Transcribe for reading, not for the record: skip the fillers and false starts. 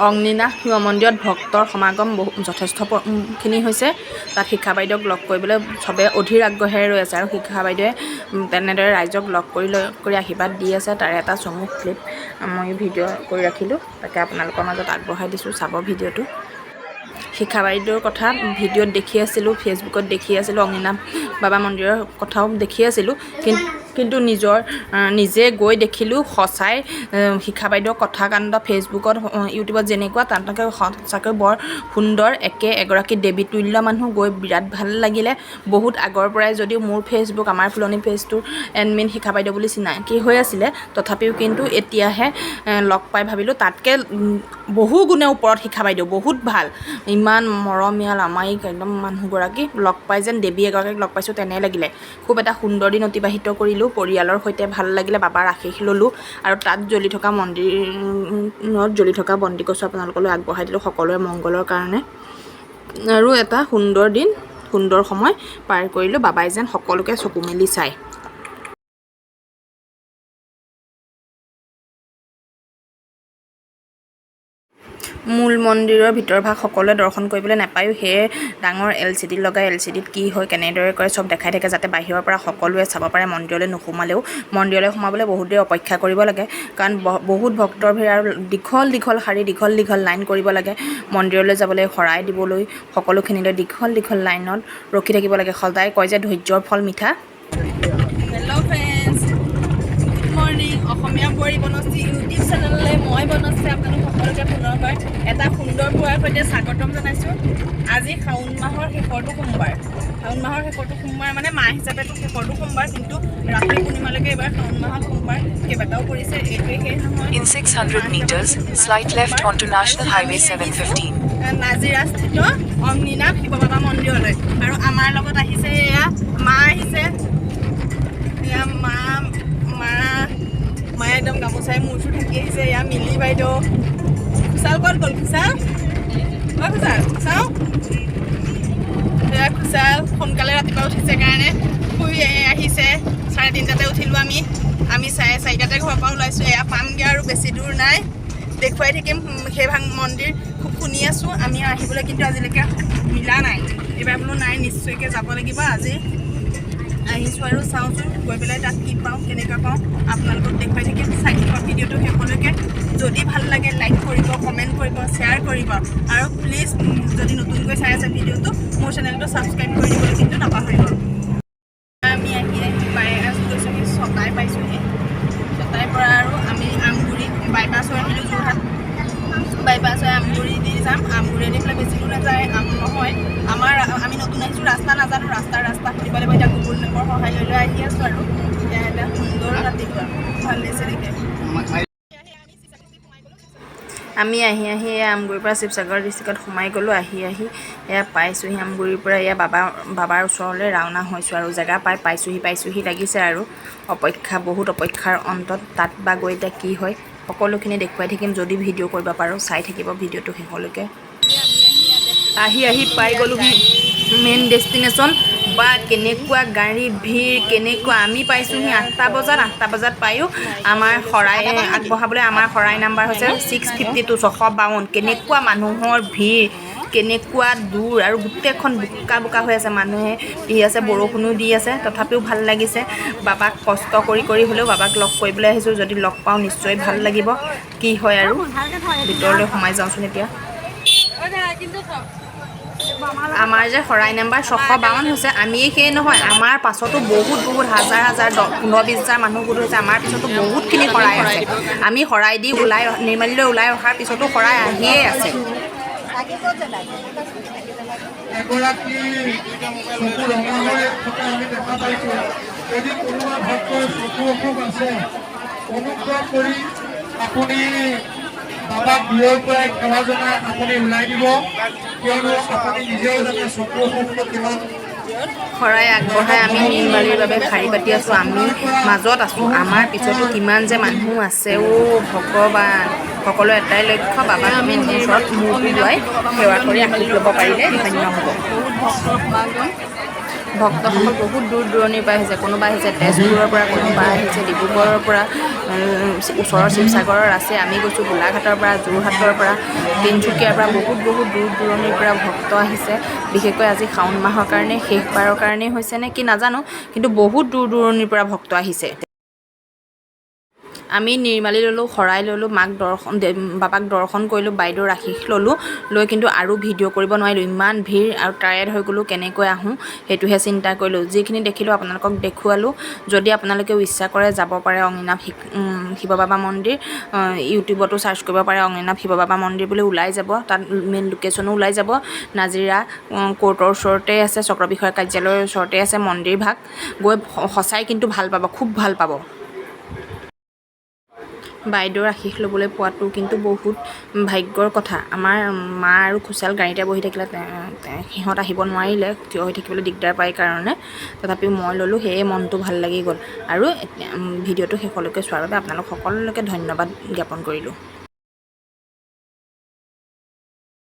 অগ্নিনাভ শিৱ মন্দিৰত ভক্তৰ সমাগম বহু যথেষ্টখিনি হৈছে। তাত শিখা বাইদেউক লগ কৰিবলৈ চবে অধীৰ আগ্ৰহেৰে ৰৈ আছে আৰু শিখা বাইদেৱে তেনেদৰে ৰাইজক লগ কৰি লৈ কৰি আশীৰ্বাদ দি আছে। তাৰে এটা চমু ক্লিপ মই ভিডিঅ' কৰি ৰাখিলোঁ, তাকে আপোনালোকৰ মাজত আগবঢ়াই দিছোঁ। চাব ভিডিঅ'টো। শিখা বাইদেউৰ কথা ভিডিঅ'ত দেখি আছিলোঁ, ফেচবুকত দেখি আছিলোঁ, অগ্নিনাভ বাবা মন্দিৰৰ কথাও দেখি আছিলোঁ, কিন্তু নিজে গৈ দেখিলোঁ সঁচাই শিখা বাইদেউৰ কথা কাণ্ড ফেচবুকত, ইউটিউবত যেনেকুৱা, তাতকৈ সঁচাকৈ বৰ সুন্দৰ, একে এগৰাকী দেৱী তুল্য মানুহ। গৈ বিৰাট ভাল লাগিলে। বহুত আগৰ পৰাই যদিও মোৰ ফেচবুক, আমাৰ ফুলনি পেজটোৰ এডমিন শিখা বাইদেউ বুলি চিনাকি হৈ আছিলে, তথাপিও কিন্তু এতিয়াহে লগ পাই ভাবিলোঁ তাতকৈ বহু গুণে ওপৰত শিখা বাইদেউ। বহুত ভাল, ইমান মৰমীয়াল অমায়িক একদম মানুহগৰাকী। লগ পাই যেন দেৱী এগৰাকীক লগ পাইছোঁ তেনে লাগিলে। খুব এটা সুন্দৰ দিন অতিবাহিত কৰিলোঁ পৰিয়ালৰ সৈতে, ভাল লাগিলে। বাবাৰ আশীষ ল'লোঁ আৰু তাত জ্বলি থকা মন্দিৰত জ্বলি থকা বন্তিগছো আপোনালোকলৈ আগবঢ়াই দিলোঁ সকলোৰে মংগলৰ কাৰণে। আৰু এটা সুন্দৰ দিন, সুন্দৰ সময় পাৰ কৰিলোঁ। বাবাই যেন সকলোকে চকু মেলি চায়। মূল মন্দিৰৰ ভিতৰভাগ সকলোৱে দৰ্শন কৰিবলৈ নাপায়ো, সেয়ে ডাঙৰ এলচিডি লগাই এলচিডিত কি হয়, কেনেদৰে কৰে চব দেখাই থাকে, যাতে বাহিৰৰ পৰা সকলোৱে চাব পাৰে। মন্দিৰলৈ নোসোমালেও, মন্দিৰলৈ সোমাবলৈ বহুত দেৰি অপেক্ষা কৰিব লাগে, কাৰণ বহুত ভক্তৰ ভিৰ আৰু দীঘল দীঘল শাৰী, দীঘল দীঘল লাইন কৰিব লাগে মন্দিৰলৈ যাবলৈ, শৰাই দিবলৈ, সকলোখিনিলৈ দীঘল দীঘল লাইনত ৰখি থাকিব লাগে। সদায় কয় যে ধৈৰ্যৰ ফল মিঠা। Hello' friends, good morning. Asomiya বোৱাৰী বনশ্ৰী ইউটিউব চেনেললৈ মই বনশ্ৰী আপোনালোক সকলোকে পুনৰবাৰ এটা সুন্দৰ পুৱাৰ সৈতে স্বাগতম জনাইছোঁ। আজি শাওণ মাহৰ শেষৰটো সোমবাৰ। শাওণ মাহৰ শেষৰটো সোমবাৰ মানে মাহ হিচাপেতো শেষৰটো সোমবাৰ, কিন্তু ৰাখী পূৰ্ণিমালৈকে এইবাৰ শাওণ মাহত সোমবাৰ কেইবাটাও পৰিছে, এইটোৱে শেষ নহয়। In 600 meters, slight left onto National Highway 715. নাজিৰাস্থিত অগ্নিনাভ শিৱ বাবা মন্দিৰলৈ আৰু আমাৰ লগত আহিছে, এয়া মা আহিছে, এয়া মা মা মায়ে একদম গামোচাই মূৰ চুৰ ঢাকি আহিছে। এয়া মিলি বাইদেউ। খুচাল ক'ত গ'ল? খুচাল, অ খুচাল, চাওঁ। এয়া খুচাল সোনকালে ৰাতিপুৱা উঠিছে কাৰণে শুই আহিছে। 3:30তে উঠিলোঁ আমি। আমি 4:30তে ঘৰৰ পৰা ওলাইছোঁ। এয়া পামগৈ আৰু বেছি দূৰ নাই, দেখুৱাই থাকিম। সেই ভাগ মন্দিৰ খুব শুনি আছোঁ আমি আহিবলৈ, কিন্তু আজিলৈকে মিলা নাই। এইবাৰ বোলো নাই, নিশ্চয়কৈ যাব লাগিব। আজি আহিছোঁ আৰু চাওঁচোন গৈ পেলাই তাত কি পাওঁ, কেনেকুৱা পাওঁ, আপোনালোকক দেখুৱাই থাকিম। চাই থাকিব ভিডিঅ'টো শেষলৈকে। যদি ভাল লাগে লাইক কৰিব, কমেণ্ট কৰিব, শ্বেয়াৰ কৰিব আৰু প্লিজ যদি নতুনকৈ চাই আছে ভিডিঅ'টো, মোৰ চেনেলটো ছাবস্ক্ৰাইব কৰি দিবলৈ কিন্তু নাপাহৰিব। আমি আহি আহি পাই গৈছোঁহি, ছটাই পাইছোঁহি। ছটাইৰ পৰা আৰু আমি আমগুৰি বাইপাছ হৈ আহিলোঁ। যোৰহাট বাইপাছ হৈ আমগুৰি দি যাম। আমগুৰি দি পেলাই বেছি দূৰ নাযায়, আম নহয় আমাৰ। আমি নতুন আহিছোঁ, ৰাস্তা নাজানো, ৰাস্তা সুধিব লাগিব। এতিয়া গুগল মেপৰ সহায় লৈ লৈ আহি আছোঁ আৰু এতিয়া এটা সুন্দৰ ৰাতিপুৱা, ভাল লাগিছে দেখি। আমি আহি আহি এয়া আমগুৰিৰ পৰা শিৱসাগৰ ডিষ্ট্ৰিক্টত সোমাই গ'লোঁ। আহি আহি এয়া পাইছোঁহি। আমগুৰিৰ পৰা এয়া বাবাৰ ওচৰলৈ ৰাওনা হৈছোঁ আৰু জেগা পাই পাইছোঁহি পাইছোঁহি লাগিছে আৰু অপেক্ষা, বহুত অপেক্ষাৰ অন্তত তাত বা গৈ এতিয়া কি হয় সকলোখিনি দেখুৱাই থাকিম, যদি ভিডিঅ' কৰিব পাৰোঁ। চাই থাকিব ভিডিঅ'টো শেষলৈকে। আহি আহি পাই গ'লোহি মেইন ডেষ্টিনেশ্যন। বা কেনেকুৱা গাড়ী ভিৰ, কেনেকুৱা! আমি পাইছোঁহি 8টা বজাত। 8টা বজাত পায়ো আমাৰ শৰাই আগবঢ়াবলৈ, আমাৰ শৰাই নাম্বাৰ হৈছে 652, 652। কেনেকুৱা মানুহৰ ভিৰ, কেনেকুৱা দূৰ আৰু গোটেইখন বোকা বোকা হৈ আছে, মানুহে দি আছে, বৰষুণো দি আছে, তথাপিও ভাল লাগিছে। বাবাক কষ্ট কৰি কৰি হ'লেও বাবাক লগ কৰিবলৈ আহিছোঁ। যদি লগ পাওঁ নিশ্চয় ভাল লাগিব। কি হয় আৰু ভিতৰলৈ সোমাই যাওঁচোন এতিয়া। আমাৰ যে শৰাই নাম্বাৰ 652 হৈছে, আমিয়ে সেই নহয়, আমাৰ পাছতো বহুত বহুত হাজাৰ হাজাৰ, 10, 15, 20 হাজাৰ মানুহ গোট হৈছে। আমাৰ পিছতো বহুতখিনি শৰাই আছে। আমি শৰাই দি ওলাই নিৰ্মালীলৈ ওলাই অহাৰ পিছতো শৰাই আহিয়ে আছে। এগৰাকী চকু ৰঙা হৈ থকা আমি দেখা পাইছোঁ। যদি কোনোবা ভক্তৰ চকু অসুখ আছে, অনুগ্ৰহ কৰি আপুনি বাবাক দূৰৰ পৰাই সেৱা জনাই আপুনি ওলাই দিব, কিয়নো আপুনি নিজেও জানে চকু অসুখটো কিমান। শৰাই আগবঢ়াই আমি নিৰ্মালীৰ বাবে শাৰী পাতি আছোঁ। আমি মাজত আছোঁ, আমাৰ পিছতো কিমান যে মানুহ আছে, অ' ভগৱান! সকলোৰে এটাই লক্ষ্য, বাবাক আমি ওচৰত মূৰটো দোৱাই সেৱা কৰি আশীষ ল'ব পাৰিলে ধন্য হ'ব। বহুত ভক্তৰ সমাগম। ভক্তসকল বহুত দূৰ দূৰণিৰ পৰা আহিছে। কোনোবা আহিছে তেজপুৰৰ পৰা, কোনোবা আহিছে ডিব্ৰুগড়ৰ পৰা, ওচৰৰ শিৱসাগৰৰ আছে। আমি গৈছোঁ গোলাঘাটৰ পৰা, যোৰহাটৰ পৰা, তিনিচুকীয়াৰ পৰা, বহুত বহুত দূৰ দূৰণিৰ পৰা ভক্ত আহিছে। বিশেষকৈ আজি শাওণ মাহৰ কাৰণে শেষবাৰৰ কাৰণেই হৈছে নে কি নাজানো, কিন্তু বহুত দূৰ দূৰণিৰ পৰা ভক্ত আহিছে। আমি নিৰ্মালি ল'লোঁ, শৰাই ল'লোঁ, মাক দৰ্শন, বাবাক দৰ্শন কৰিলোঁ, বাইদেউৰ আশীষ ল'লোঁ। লৈ কিন্তু আৰু ভিডিঅ' কৰিব নোৱাৰিলোঁ, ইমান ভিৰ আৰু টায়াৰ্ড হৈ গ'লোঁ। কেনেকৈ আহোঁ সেইটোহে চিন্তা কৰিলোঁ। যিখিনি দেখিলোঁ আপোনালোকক দেখুৱালোঁ। যদি আপোনালোকেও ইচ্ছা কৰে যাব পাৰে অগ্নিনাভ শিৱ বাবা মন্দিৰ। ইউটিউবতো চাৰ্চ কৰিব পাৰে, অগ্নিনাভ শিৱ বাবা মন্দিৰ বুলি ওলাই যাব। তাত মেইন লোকেশ্যনো ওলাই যাব। নাজিৰা কোৰ্টৰ ওচৰতে আছে, চক্ৰ বিষয়া কাৰ্যালয়ৰ ওচৰতে আছে মন্দিৰ ভাগ। গৈ সঁচাই কিন্তু ভাল পাব, খুব ভাল পাব। বাইদেউৰ আশীষ ল'বলৈ পোৱাটো কিন্তু বহুত ভাগ্যৰ কথা। আমাৰ মা আৰু খুচাল গাড়ীতে বহি থাকিলে, সিহঁত আহিব নোৱাৰিলে, থিয় হৈ থাকিবলৈ দিগদাৰ পায় কাৰণে। তথাপিও মই ল'লোঁ, সেয়ে মনটো ভাল লাগি গ'ল। আৰু ভিডিঅ'টো শেষলৈকে চোৱাৰ বাবে আপোনালোক সকলোলৈকে ধন্যবাদ জ্ঞাপন কৰিলোঁ।